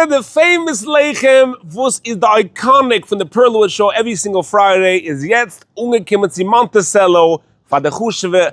די famous לחם וואס איז די iconic פון די פערלאוויטש show every single Friday איז יעצט אנגעקומען צו מאנטיסעלא פאר די חשובע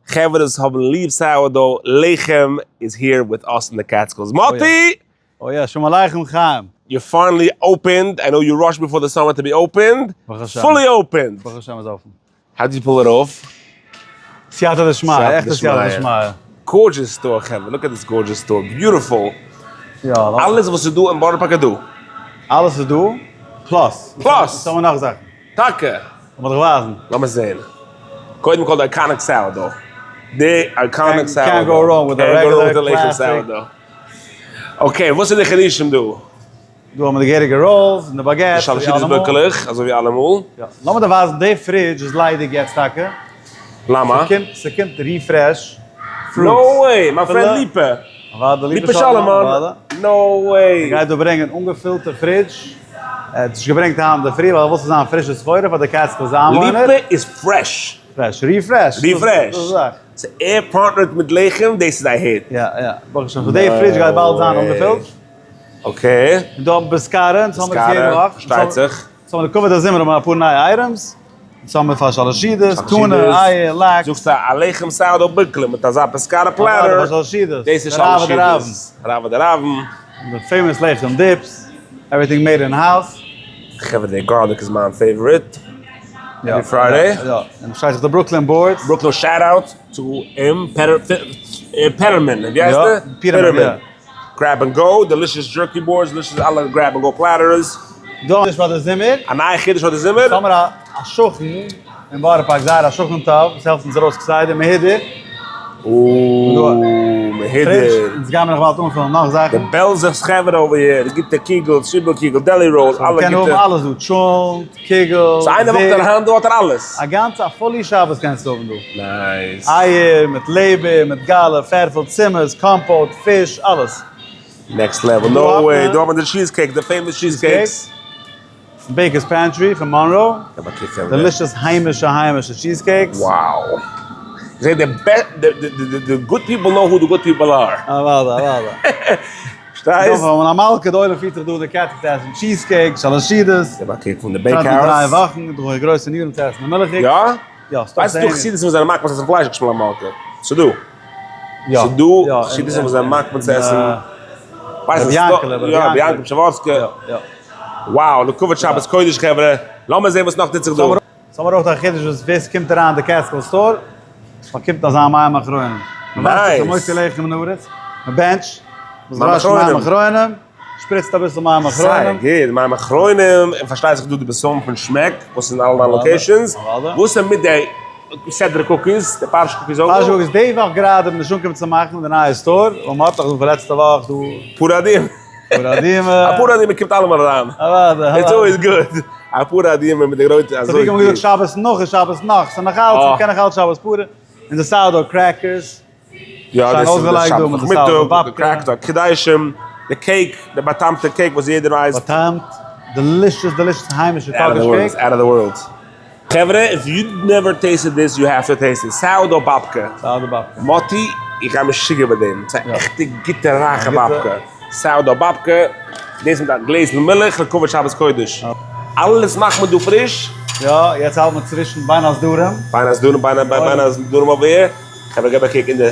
חברה וואס האבן ליב sourdough לחם איז here with us אין די קעטסקילס. מאטי! אוי יא, שלום עליכם חיים. You finally opened, I know you rushed before the summer to be opened, ברוך השם. Fully opened! ברוך השם איז אפן. How did you pull it off? סייעתא דשמיא, עכטע סייעתא דשמיא. Gorgeous store חברה, look at this gorgeous store, beautiful. יא. אלעס וואס איז דא אין בארא פארק איז דא. אלעס איז דא, plus. Plus! ס'האמיר נאך זאכן. טאקע? לאמיר דיך ווייזן. לאמיר זעהן. קודם כל די iconic sourdough. די iconic sourdough. Can't go wrong with the regular classic. Okay, וואס איז די חידושים דא? דא האבן מיר די געהעריגע rolls און די baguettes, די שלש סעודות בעקעלעך, אזוי ווי אלעמאל. יא, לאמיר דיר ווייזן, די fridge איז ליידיג יעצט טאקע. למה? ס'קומט, ס'קומט refresh fruits. No way! מיין friend ליפא! אוודאי, ליפא שאלאמאן! No way! ער גייט דא ברענגען אנגעפילטע fridge. ער האט נישט געברענגט היינט אינדערפרי ווייל ער וויל ס'זאל זיין פרישע סחורה פאר די קעטסקילס איינוואוינער. ליפא איז fresh! Fresh, refresh! Refresh! So ער partner ט מיט לחם, דאס איז א hit. יא יא, ברוך השם. So די fridge גייט באלד זיין אנגעפילט. Okay. און דא האבן ביסקארע, אונז האמיר עס יעדע וואך. פארשטייט זיך. אונז האמיר לכבוד הזומער האבן מיר אפאר נייע items. אונז האמיר פאר שלשידעס, טונא, אייער, לאקס. זאגסט א לחם sourdough ביקל מיט אזא pescata platter. אוודאי פאר שלשידעס. דאס איז שלשידעס. רעוא דרעוין. די famous לחם dips. Everything made in house. חברה די garlic איז מיין favorite. Every Friday. יא, און פארשטייט זיך די Brooklyn boards. Brooklyn shout out to אים, פעטערמאן, ווי הייסט ער? פיטערמאן, יא. Grab and go, delicious jerky boards, delicious אלע grab and go platters. דא נישט פאר די זומער. א נייע חידוש פאר די זומער. האמער א שכן אין בארא פארק זייער א שכן טוב וואס העלפט אונז ארויס כסדר מהידר. אוו מהידר. אונז גיימער נאך באלד אנפילן נאך זאכן. די בעלזער'ס חברה over here, די גוטע קיגל, צוויבל קיגל, deli rolls, אלע גוטע. מ'קען האבן אלעס דא, טשולנט, קיגל, So איינער walk ט אריין דא האט ער אלעס. א גאנצע א fully שבת קענסטו האבן דא. Nice. אייער מיט לעבער מיט גאלע, פערפל, צימעס, compote, פיש, אלעס. Next level, no way, דא האט מען די cheese cake, די famous cheese cakes. Baker's Pantry פון מאנרא, delicious היימישע היימישע cheese cakes. Wow. זע די די good people know who the good people are. אוודאי אוודאי. שטייסט? דא האבן מיר א מלכה די עולם פירט זיך דא די קעטער צו עסן cheese cake, שלשידעס. געב א קוק פון די bake house. דריי וואכן, דא גרויסע נירן צו עסן די מילכיגס. יא? יא, ס'דא ווייסט דו חסידות'ן וואס זענען מקפיד צו עסן פלייש געשמאלע מלכה? ס'דא. יא. ס'דא חסידות'ן וואס זענען מקפיד צו עסן. רבי יענקעלע. יא, רבי יענקל פשעווארסקער. יא, יא. Wow, לכבוד שבת קודש חברה, לאמיר זען וואס נאך טוט זיך דא. ס'האמיר אויך א חידוש וואס ווער ס'קומט אריין אין די קעטסקיל store באקומט אזא מים אחרונים. Nice! מ'וואשט זיך מוציא לחם מן הארץ, מ'בענטשט, מ'וואשט מים אחרונים, שפריצט אביסל מים אחרונים. זייער גוט, מים אחרונים, און פארשטייט זיך דא די בשמים פון שמעק וואס איז אין אלע דיינע locations. וואס איז מיט די סדרה cookies, די פרשה cookies אויך דא? פרשה cookies די וואך גראדע בין איך נישט אנגעקומען צו מאכן אין די נייע store, ווייל מ'האט דאך דא פון לעצטע וואך דא. פרה אדומה. פרה אדומה. א פרה אדומה קומט אלעמאל אריין. אוודאי. It's always good. א פרה אדומה מיט די רויטע אזוי גוט. צדיקים האבן געזאגט שבת נאך איז שבת נאך, ס'איז נאך אלץ, מ'קען נאך אלץ שבת פרה. און די sourdough crackers. יא, דאס איז די שבת נאכמיטאג, די crackers, די קידושים, די cake, די באטאמטע cake וואס יעדער ווייסט. באטאמט, delicious delicious היימישע קאקאש cake. Out of the world. חברה, if you never tasted this, you have to taste it. Sourdough באבקע. Sourdough באבקע. מאטי, איך גיי משוגע ביי דעם. ס'איז א עכטע גוטע רייכע באבקע. Sourdough באבקע, דאס מיט א גלעזל מילך לכבוד שבת קודש. אלעס מאכט מען דא פריש. יא, יעצט האלט מען צווישן בין הסדרים. בין הסדרים, בין הסדרים over here. חברה געב א קוק אין די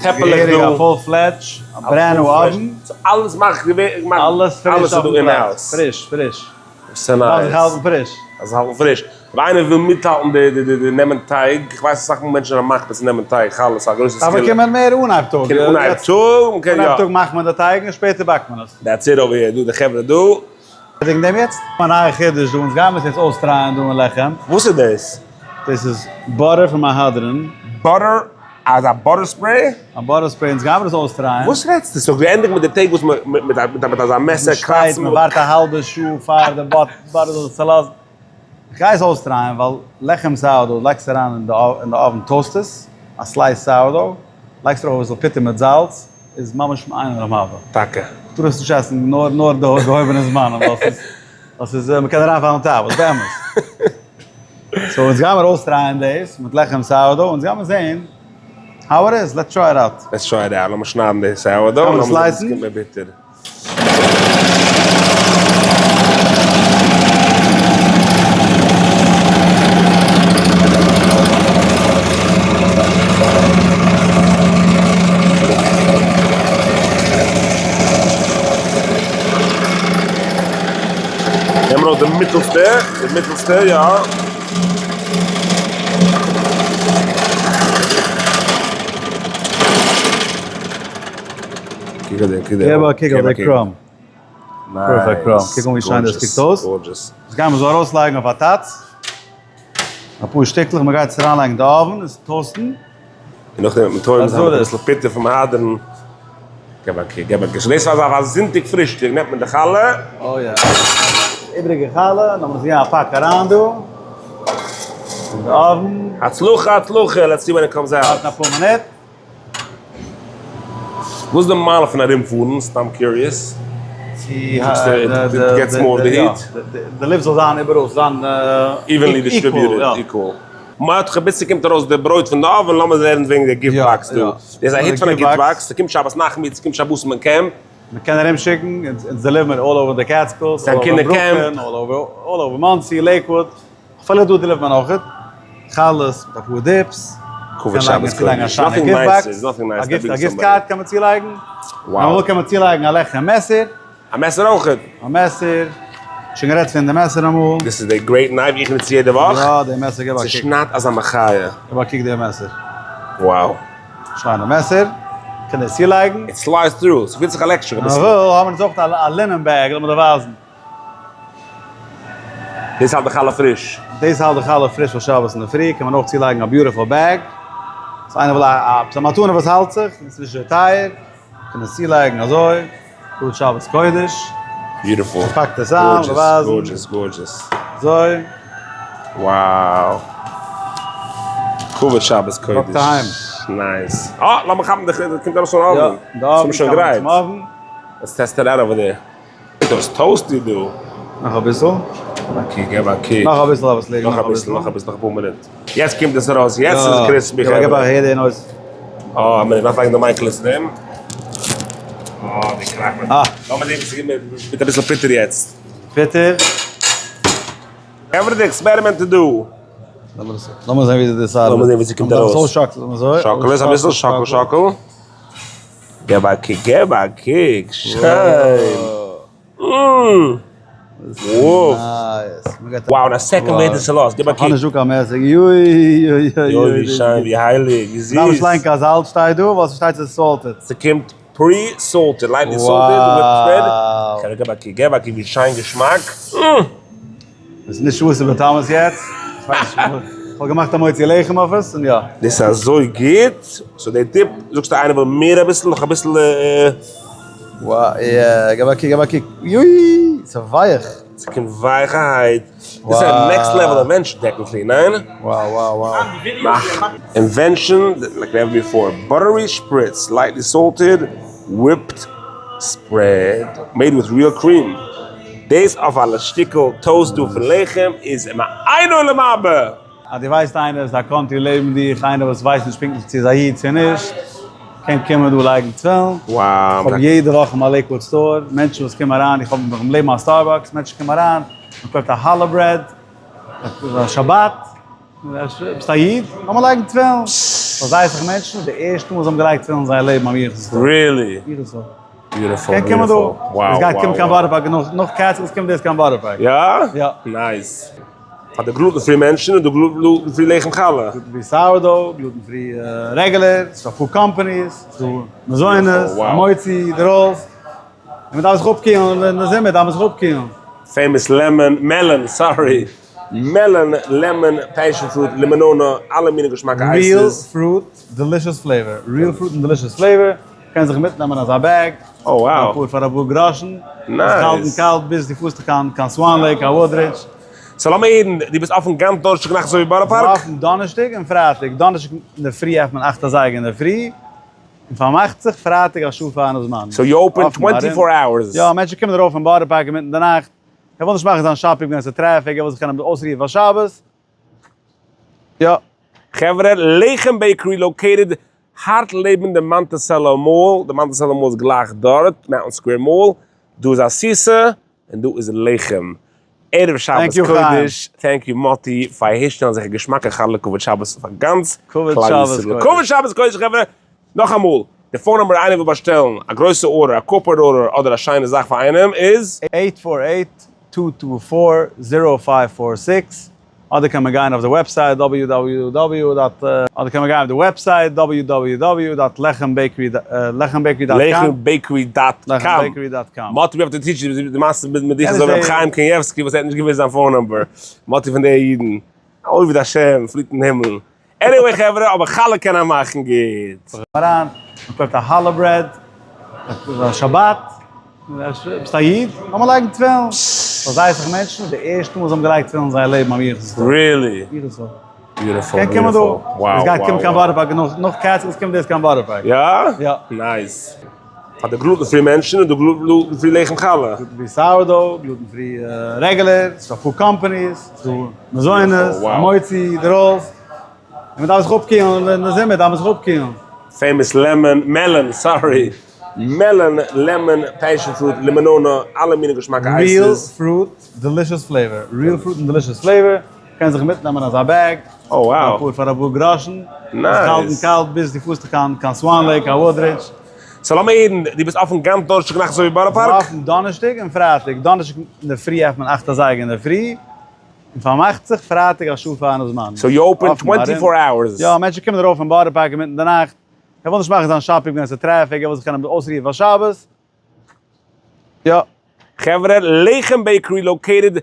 טעפעלעך דא. געהעריג א full fledged, א brand new oven. So אלעס מאכט געווען, אלעס פריש אויפן פלאץ. פריש, פריש. ס'איז nice. דארף זיך האלטן פריש. דארף זיך האלטן פריש. אויב איינער וויל מיטהאלטן די די די נעמען טייג, איך ווייס אסאך מאל מענטשן זענען מקפיד צו נעמען טייג, חלה, ס'איז א גרויסע דארף סגולה. קומען מער אנהייב טאג. קומען אנהייב טאג, מ'קען יא. אנהייב טאג מאכט מען די טייג און שפעטער באקט מען עס. That's it over here, דא די חברה דא. וועגן דעם יעצט א נייע חידוש דא, אונז גיימער עס יעצט אויסטרייען דא אין לחם. וואס איז דאס? דאס איז butter פון מהדרין. Butter? אזא butter spray? א butter spray, אונז גיימער עס אויסטרייען. וואס רעדסטו? ס'האט געענדיגט מיט די טעג וואס מ'מיט אזא מעסער קראצן. מ'ווארט א האלבע שעה פאר די butter זאל זיך צעלאזן. איך גיי עס אויסטרייען ווייל לחם sourdough לייגסט אריין אין די oven toast עס, א slice sourdough, לייגסט ארויף אביסל פיטער מיט זאלץ, איז ממש מעין עולם הבא. טאקע. טאר עס נישט עסן נאר נאר די געהויבענע זמנים ווייל ס'איז ווייל ס'איז מ'קען אריינפאלן אין תאוות באמת. So אונז גיימער אויסטרייען דאס מיט לחם sourdough אונז גיימער זעהן how it is, let's try it out. Let's try it out, לאמיר שניידן די sourdough און לאמיר זעהן וואס קומט מער ביטער. ארויס די מיטעלסטע, די מיטעלסטע, יא. קוק אויף דעם, קוק געב א קוק אויף די crumb. Perfect crumb. קוק אן ווי שיין דאס קוקט אויס. Gorgeous. דאס גייען מיר אזוי ארויסלייגן אויף א טאץ. אפאר שטיקלעך, מען גייט עס אריינלייגן אין די oven, עס toast ן. און נאכדעם וועט מען טועם זיין מיט אביסל פיטער פון מהדרין. געב א קוק, געב א קוק. So דאס איז אזא זונטאג פרישטאג, נעמט מען די חלה. אוי יא. איבריגע חלה, לאמיר עס געבן א פאק אריין דא. אין די oven. הצלחה הצלחה, let's see when it comes out. ווארטן אפאר מינוט. וואס איז די מעלה פון ארומפארן? סתם curious. די לופט זאל זיין איבעראל, זיין evenly distributed, equal. מרדכי ביז ס'קומט ארויס די ברויט פון די oven, לאמיר רעדן וועגן די gift box דא. דאס איז א hit פון א gift box, ס'קומט שבת נחמו, ס'קומט שבתים אין קעמפ. מ'קען ארום שיקן, אונז deliver מיר all over די Catskills, all over Brooklyn, all over Monsey, Lakewood. אפילו דא deliver ט מען אויכעט חלות מיט אפאר dips, כבוד שבת קודש, nothing nicer, nothing nicer, א gift card קען מען צולייגן, אמאל קען מען צולייגן א לחם מעסער. א מעסער אויכעט? א מעסער, שוין גערעדט פון די מעסער אמאל. דאס איז די great knife איך נוץ יעדע וואך. יא די מעסער געב א קוק. ס'שניידט אזא מחיה. געב א קוק די מעסער. Wow. שיינע מעסער, קען דאס צולייגן. It slices through, ס'פילט זיך עלעקטריק אביסל. אויב וויל האבן אונז אויך א linen bag, לאמיר דיר ווייזן. דאס האלט די חלה פריש. דאס האלט די חלה פריש פאר שבת אינדערפרי, קען מען אויך צולייגן א beautiful bag. So איינער וויל א עפעס א מתנה וואס האלט זיך, און ס'איז נישט אזוי טייער, קען עס צולייגן אזוי, לכבוד שבת קודש. Beautiful. מ'פאקט עס איין, מ'ווייזן. Gorgeous, gorgeous. אזוי. Wow. כבוד שבת קודש. פאקט אהיים. Nice. אה, לאמיר כאפן די, קומט ארויס פון oven. יא, די oven ס'איז שוין גרייט. קומט צום oven. Let's test it out over there. דאס toasty דא. נאך אביסל. געב א קוק, געב א קוק. נאך אביסל דארף עס ליגן. נאך אביסל, נאך אביסל, נאך אפאר מינוט. יעצט קומט עס ארויס, יעצט איז crispy חברה. געב א הער דעם אויס. אה, א מינוט, דארף לייגן די mic צו דעם. אה, די קראקער. אה. לאמיר זען ווי ס'גייט מיט אביסל פיטער יעצט. פיטער. חברה די experiment איז דא. לאמיר זען ווי דאס ארבעט. לאמיר זען ווי ס'קומט ארויס. לאמיר אויסשאקלען אזוי. שאקל עס אביסל, שאקל שאקל. געב א קוק, געב א קוק, שיין! וואף! Wow, אין א second ווערט עס צולאזט, געב א קוק. כ'האב נישט דא קיין מעסער, יוי יוי יוי. יוי ווי שיין, ווי הייליג, ווי זיס. דארף נישט לייגן קיין זאלץ שטייט דא, ווייל ס'שטייט ס'איז salted. ס'קומט pre-salted, lightly salted, with spread. חברה געב א קוק, געב א קוק ווי שיין געשמאק. עס איז נישט שבעה עשר בתמוז יעצט, איך ווייס נישט, איך האב געמאכט א מוציא לחם אויף עס און יא. דאס איז אזוי גוט, so די dip, זאגסטו איינער וויל מער אביסל, נאך אביסל. וואו, יא, געב א קוק, געב א קוק, יוי, ס'איז ווייך. ס'קומט ווייכערהייט, דאס איז א next level invention technically, ניין? וואו וואו וואו. Invention like never before, buttery spritz, lightly salted, whipped spread, made with real cream. דאס אויף א שטיקל toast דא פון לחם איז מעין עולם הבא! אז דו ווייסט איינער איז א country לעבן דיך, איינער וואס ווייסט נישט פונקטליך צו איז א איד צו נישט, קען קומען דא לייגן תפילין. Wow. איך האב יעדע וואך אין מיין Lakewood store מענטשן וואס קומען אריין, איך האב מיך לעבן א Starbucks, מענטשן קומען אריין, מען קויפט א challah bread, שבת, ביסט א איד? לאמיר לייגן תפילין. פאר זייער אסאך מענטשן איז די ערשטע מאל זיי האבן געלייגט תפילין אין זייער לעבן ביים יחוס store. Really? יחוס store. Beautiful, קען קומען דא. Beautiful. עס גייט קומען קיין בארא פארק נאך נאך Catskills קומט דאס קיין בארא פארק. יא? יא. Nice. פאר די gluten free מענטשן איז דא gluten free לחם חלה. Gluten free sourdough, gluten free regular, ס'איז דא אפאר companies, ס'איז דא מזונות, המוציא, די rolls. און מ'דארף זיך אפקילן אין די זומער דארף מען זיך אפקילן. Famous lemon, melon, sorry, melon, lemon, passion fruit, לימענאנע, אלע מיני געשמאקע אייסעס. Real fruit, delicious flavor. Real fruit און delicious flavor. קען זיך מיטנעמען אזא bag. Oh wow. אפאר פאר אפאר גראשן. Nice. זיך האלטן קאלט ביז דו פארסט קיין קיין Swan Lake, קיין Woodridge. So לאמיר הערן, דו ביסט אפן גאנץ דאנערשטאג נאכט אזוי ווי בארא פארק? כ'בין אפן דאנערשטאג און פרייטאג. דאנערשטאג אינדערפרי עפנט מען אכט אזייגער אינדערפרי. און פארמאכט זיך פרייטאג א שעה פארן זמן. So you open twenty four hours? יא, מענטשן קומען ארויף פון בארא פארק אינמיטן די נאכט, ער וויל נישט מאכן זיין shopping ווען עס איז טרעפיק, ער וויל זיך קענען אויסרוען פאר שבת. יא. חברה, לחם Bakery located הארט לעבן די Monticello Mall, די Monticello Mall איז גלייך דארט, Mountain Square Mall, דא איז אסיסא, און דא איז לחם. ערב שבת קודש, thank you מאטי פאר אהערשטעלן אזעלכע געשמאקע חלה כבוד שבת פאר גאנץ כלל ישראל. כבוד שבת קודש חברה! נאכאמאל, די phone number איינער וויל באשטעלן א גרויסע order, א corporate order, אדער א שיינע זאך פאר איינעם איז. Eight four eight. two two four zero five four six, אדער קען מען גיין אויף די website דאבעליו דאבעליו דאבעליו dot אדער קען מען גיין אויף די website דאבעליו דאבעליו דאבעליו dot לחם bakery לחם bakery dot com. לחם bakery dot לחם com. bakery dot com. מאטי ווי אויף די טיטשער די מעשה מיט מיט דיך אזוי ווי רבי חיים קניבסקי וואס ער האט נישט געוואוסט זיין phone number. מאטי פון די אידן. א עובד השם פליט אין הימל. Anyway חברה אבער חלה קען ער מאכן גוט. אריין, מען קויפט א challah bread, שבת, ביסט א איד? לאמיר לייגן תפילין. פאר זייער אסאך מענטשן איז די ערשטע מאל זיי האבן געלייגט תפילין אין זייער לעבן א מיוחס איז דא. Really? מיוחס איז דא. Beautiful, קען קומען דא. Beautiful. עס גייט קומען קיין בארא פארק נאך נאך Catskills קומט דאס קיין בארא פארק. יא? יא. Nice. פאר די gluten free מענטשן איז דא gluten free לחם חלה. Gluten free sourdough, gluten free regular, ס'איז דא אפאר companies, ס'איז דא מזונות, המוציא, די rolls. און מ'דארף זיך אפקילן אין די זומער דארף מען זיך אפקילן. Famous lemon, melon, sorry, melon, lemon, passion fruit, לימענאנע, אלע מיני געשמאקע ices. Real fruit, delicious flavor, real fruit און delicious flavor, קען זיך מיטנעמען אזא bag, פאר אפאר גראשן, זיך האלטן קאלט ביז דו פארסט קיין Swan Lake, קיין Woodridge. So לאמיר הערן, דו ביסט אפן גאנץ דאנערשטאג נאכט אזוי ווי בארא פארק? אפן דאנערשטאג און פרייטאג, דאנערשטאג אינדערפרי עפנט מען אכט אזייגער אינדערפרי, און פארמאכט זיך פרייטאג א שעה פארן זמן. So you open twenty four hours? יא, מענטשן קומען ארויף פון בארא פארק אינמיטן די נאכט, ער וויל נישט מאכן זיין shopping ווען עס איז traffic, ער וויל זיך קענען אויסרוען פאר שבת. יא. חברה, לחם Bakery located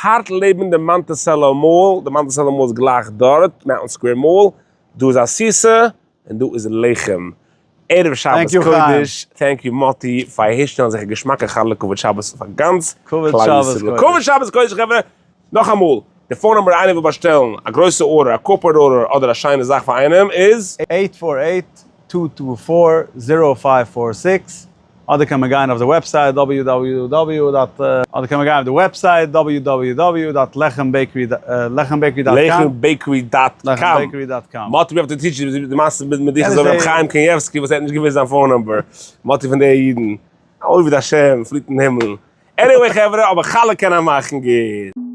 הארט לעבן די Monticello Mall, די Monticello Mall איז גלייך דארט, Mountain Square Mall, דא איז אסיסא, און דא איז לחם. ערב שבת קודש, thank you מאטי פאר אהערשטעלן אזעלכע געשמאקע חלה כבוד שבת פאר גאנץ כלל ישראל. כבוד שבת קודש חברה! נאכאמאל, די phone number איינער וויל באשטעלן א גרויסע order, א corporate order אדער א שיינע זאך פאר איינעם איז. Eight four eight two two four zero five four six, אדער קען מען גיין אויף די website דאבעליו דאבעליו דאבעליו dot אדער קען מען גיין אויף די website דאבעליו דאבעליו דאבעליו dot לחם bakery לחם bakery dot com לחם bakery dot לחם com bakery dot com. מאטי ווי אויף די טיטשער די מעשה מיט דיך אזוי ווי רבי חיים קניבסקי וואס ער האט נישט געוואוסט זיין phone number מאטי פון די אידן א עובד השם פליט אין הימל anyway חברה אבער חלה קען ער מאכן גוט.